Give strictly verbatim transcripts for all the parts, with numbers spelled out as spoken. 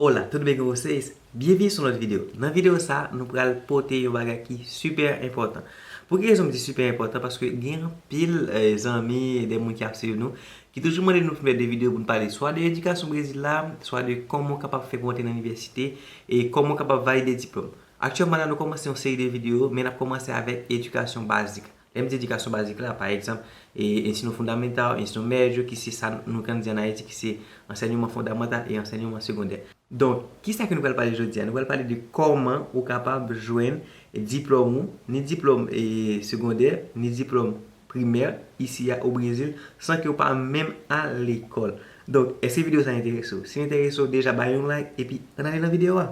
Hola, tudo bem com vocês? Byenvini sou lòt videyo. Nan videyo sa, nou pral pote yon bagay ki sipè enpòtan. Pou ki rezon m di sipè enpòtan? Paske gen anpil eh, zanmi, de moun ki ap swiv nou, ki toujou mande nou pou fè de videyo pou n pale swa de edikasyon Brezil la, swa de kòman w kapab fè pou antre nan inivèsite, e kòman w kapab valide diplòm. Aktyèlman la, nou kòmanse yon seri de videyo, men n ap kòmanse avèk edikasyon bazik. Lè m di edikasyon bazik la, pa egzanp, e ensino fundamental, ensino médio, ki se sa nou konn di ann Ayiti, ki se ansèyman fondamantal e ansèyman segondè. Donk, kisa ke nou pral pale jodi a? Nou pral pale de kòman ou kapab jwenn diplòm ou, ni diplòm e segondè, ni diplòm primè, isi a o Brezil, san ke w pa menm al lekòl. Donk, èske videyo sa enterese w? Si l enterese w, deja bay yon like, epi ann ale nan videyo a.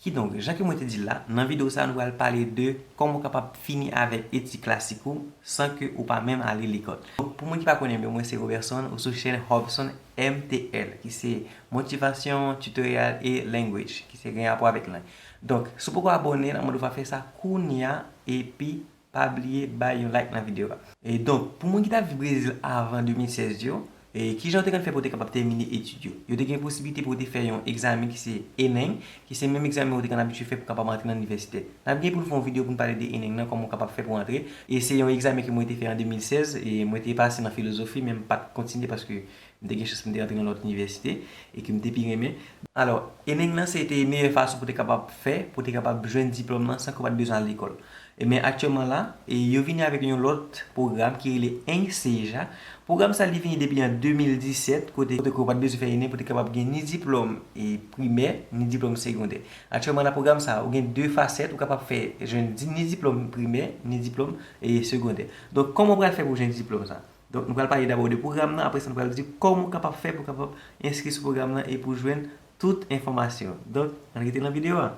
Kidonk, jan ke mwen te di l la, nan videyo sa a, nou pral pale de kòman w kapab fini avèk etid klasik ou san ke ou pa menm ale lekòl. Donk, pou moun ki pa konnen m yo, mwen se Roberson, ou sou chèn Hobson M T L, ki se Motivation, Tutorial e Language, ki se gen rapò avèk lang. Donk, si w poko abòne, n ap mande w fè sa kounye a, epi pa bliye bay yon like nan videyo a. E donk, pou moun ki t ap viv Brezil avan de mil sèz yo, e kijan yo te konn fè pou yo te kapab tèmine etid yo? Yo te gen posiblite pou yo te fè yon egzamen ki se ENEM, ki se menm egzamen yo te konn abitye fè pou kapab antre nan inivèsite. N ap gen pou nou fè yon videyo pou n pale de ENEM nan, kòman w kapab fè pou antre. E se yon egzamen ke mwen te fè an de mil sèz, e mwen te pase nan filozofi, men m pa t kontinye paske m te gen chans pou m te antre nan lòt inivèsite e ke m te pi renmen. Alò, ENEM nan se te meyè fason pou te kapab fè, pou te kapab jwenn diplòm nan san ke w pa t bezwen al lekòl. E men aktyèlman la, e yo vini avèk yon lòt pwogram ki rele ENSEJA. Pwogram sa li vini depi an de mil disèt, kote, kote ke w pa t bezwen fè ENEM pou te kapab gen ni diplòm e primè, ni diplòm segondè. Aktyèlman la, pwogram sa, ou gen de fasèt, ou kapab fè jwenn di, ni diplòm primè, ni diplòm e segondè. Donk, kòman w pral fè pou jwenn diplòm sa? Donk, nou pral pale dabò de pwogram nan, apre sa, nou pral di kòman w kapab fè pou w kapab enskri sou pwogram nan e pou jwenn tout enfòmasyon. Donk, ann rete nan videyo a.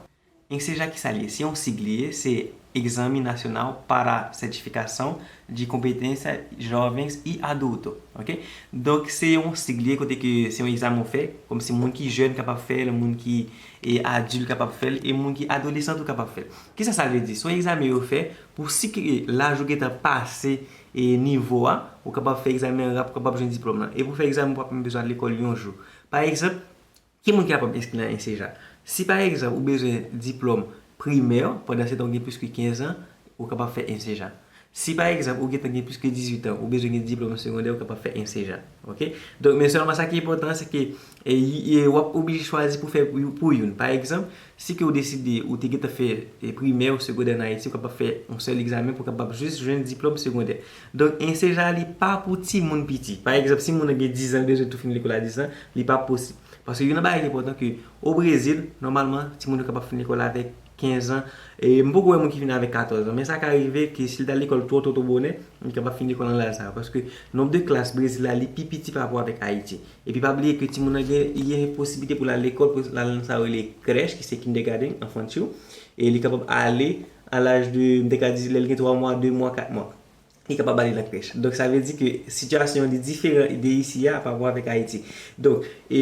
ENSEJA, kisa l ye? Se yon sig li ye, se Exame Nacional para Certificação de Competência Jovens e Adulto, ok? Donk, se yon sig li ye kote ke se yon egzamen w fè, kòmsi moun ki jèn kapab fè l, moun ki e adilt kapab fè l, e moun ki adolesan tou kapab fè l. Kisa sa vle di? Se yon egzamen yo fè pou si ke laj ou gentan pase e nivo a, ou kapab fè egzamen an rap, ou kapab jwenn diplòm nan. E pou fè egzamen, ou p ap menm bezwen al lekòl yon jou. Pa egzanp, ki moun ki kapab enskri nan ENSEJA? Si pa egzanp, ou bezwen diplòm primè, pandan se tan ou gen plis ke kenz an, ou kapab fè ENSEJA. Si pa egzanp, ou gentan gen plis ke dizuit an, ou bezwen gen diplòm segondè, ou kapab fè ENSEJA. Ok? Donk, men sèlman sa ki enpòtan, se ke e, e, w ap oblije chwazi pou fè pou, pou youn. Pa egzanp, si ke w deside ou te gentan fè e, primè ou segondè an Ayiti, ou kapab fè yon sèl egzamen pou w kapab jis jwenn diplòm segondè. Donk, ENSEJA li pa pou timoun piti. Pa egzanp, si moun nan gen diz an, li bezwen tou fin lekòl a diz an, li pa posib. Paske youn nan bagay ki enpòtan ke o Brezil, nòmalman, timoun yo kapab fin lekòl avèk kenz an. E m poko wè moun ki fin avèk katòz an. Men sa ka rive ke si l t al lekòl twò twò twò bonè, li kapab fin lekòl nan laj sa a. Paske nonb de klas Brezil la, li pi piti pa rapò avèk Ayiti. Epi pa bliye ke timoun nan gen, li gen posiblite pou l al lekòl, pou l al nan sa yo rele krèch, ki se kindergarten, enfantio. E li kapab ale a laj de, m te ka di, lè l gen twa mwa, de mwa, kat mwa. Li kapab ale nan krèch. Donk, sa vle di ke sitiyasyon an li diferan de isi a pa rapò avèk Ayiti. Donk, e,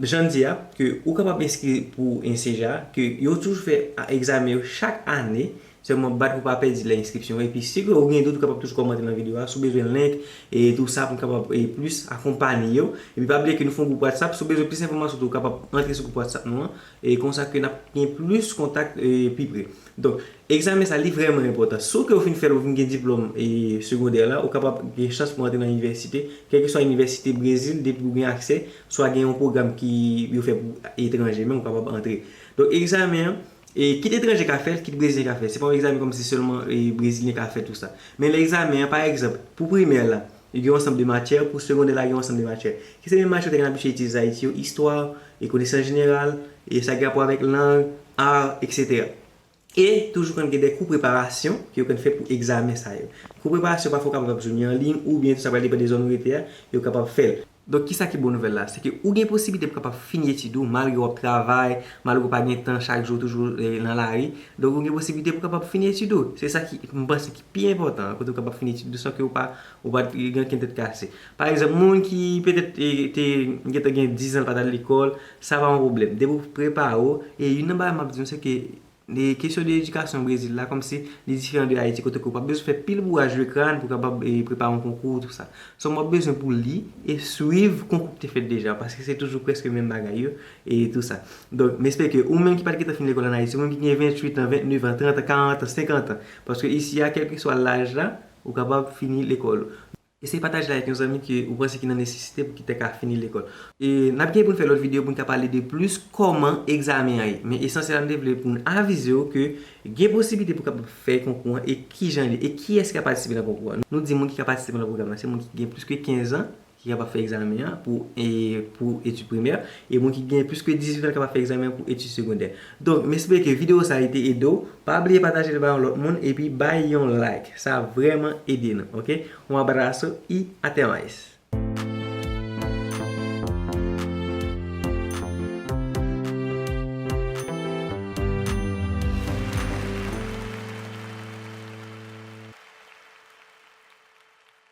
jan n di a, ke ou kapab enskri pou ENSEJA, ke yo toujou fè a, egzamen yo chak ane, sèlman bat pou pa pèdi lè enskripsyon. Epi, si ke ou gen dout, ou kapab toujou kòmante nan videyo a, si w bezwen link, e tou sa pou n kapab, e, plis akonpanye yo. Epi, pa bliye ke nou fè yon gwoup WhatsApp, si w bezwen plis enfòmasyon tou, ou kapab antre sou gwoup WhatsApp nou an, e konsa ke n ap gen plis kontak, e, pi pre. Donk, egzamen sa, li vrèman enpòtan. Si w ke w fin fè l, ou vin gen diplòm e segondè la, ou kapab gen chans pou antre nan inivèsite, kèlkeswa inivèsite Brezil, depi w gen aksè, swa gen yon pwogram ki yo fè pou etranje menm, ou kapab antre. Donk, egzamen an, e kit etranje ka fè l, kit Brezilyen ka fè l. Se pa yon egzamen kòmsi sèlman e Brezilyen ka fè tou sa. Men lè egzamen an, pa egzanp, pou primè la, li gen yon ansanm de matyè, pou segondè la, gen yon ansanm de matyè. Ki se menm matyè w te konn abitye itilize Ayiti yo, istwa, e konesans jeneral, e sa gen rapò avèk lang, ar, etsetera. E toujou konn gen de kou preparasyon ke yo konn fè pou egzamen sa yo. Kou preparasyon pafwa w kapab ap jwenn yo an liy oubyen tou sa pral depann de zòn ou rete a, yo kapab fè l. Donk, kisa ki bon nouvèl la? Se ke ou gen posiblite pou kapab fini etid ou malgre w ap travay, malgre w pa gen tan chak jou toujou e, nan lari. Donk, ou gen posiblite pou kapab fini etid ou. Se sa ki, m panse ki pi enpòtan, kote w kapab fini etid ou san ke w pa, ou pa t gen okenn tèt kase. Pa egzanp, moun ki petèt e, te gentan gen diz an l pa t al lekòl, sa pa yon pwoblèm. Depi w prepare w, e youn nan bagay m ap di nou, se ke E kesyon de edikasyon Brezil la, kòmsi li diferan de Ayiti, kote ke w pa bezwen fè pil bouraj de crâne pou kapab e, prepare yon konkou, tou sa. Sèlman w ap bezwen pou li e swiv konkou ki te fèt deja, paske se toujou prèske menm bagay yo, e tou sa. Donk, m espere ke ou menm ki pa t gentan fin lekòl ann Ayiti, ou menm ki gen venntuit an, vennèf an, trant an, karant an, senkant an, paske isi a, kèlkeswa laj la, ou kapab fini lekòl ou. Eseye pataje l avèk yon zanmi ke ou panse ki nan nesesite pou ki te ka fini lekòl. E n ap gen pou n fè lòt videyo pou n ka pale de plis kòman egzamen an ye. Men esansyèl la, m te vle pou n avize w ke gen posiblite pou kapab fè konkou an e kijan li ye, e kiyès ki ka patisipe nan konkou an. Nou di moun ki ka patisipe nan pwogram nan, se moun ki gen plis ke kenz an, ki kapab fè egzamen an pou, e, pou etid primè, e moun ki gen plis ke dizuit an kapab fè egzamen an pou etid segondè. Donk, m espere ke videyo sa a te ede w. Pa bliye pataje l ba yon lòt moun, epi bay yon like. Sa vrèman ede nou, oke? Un abrazo y hasta más.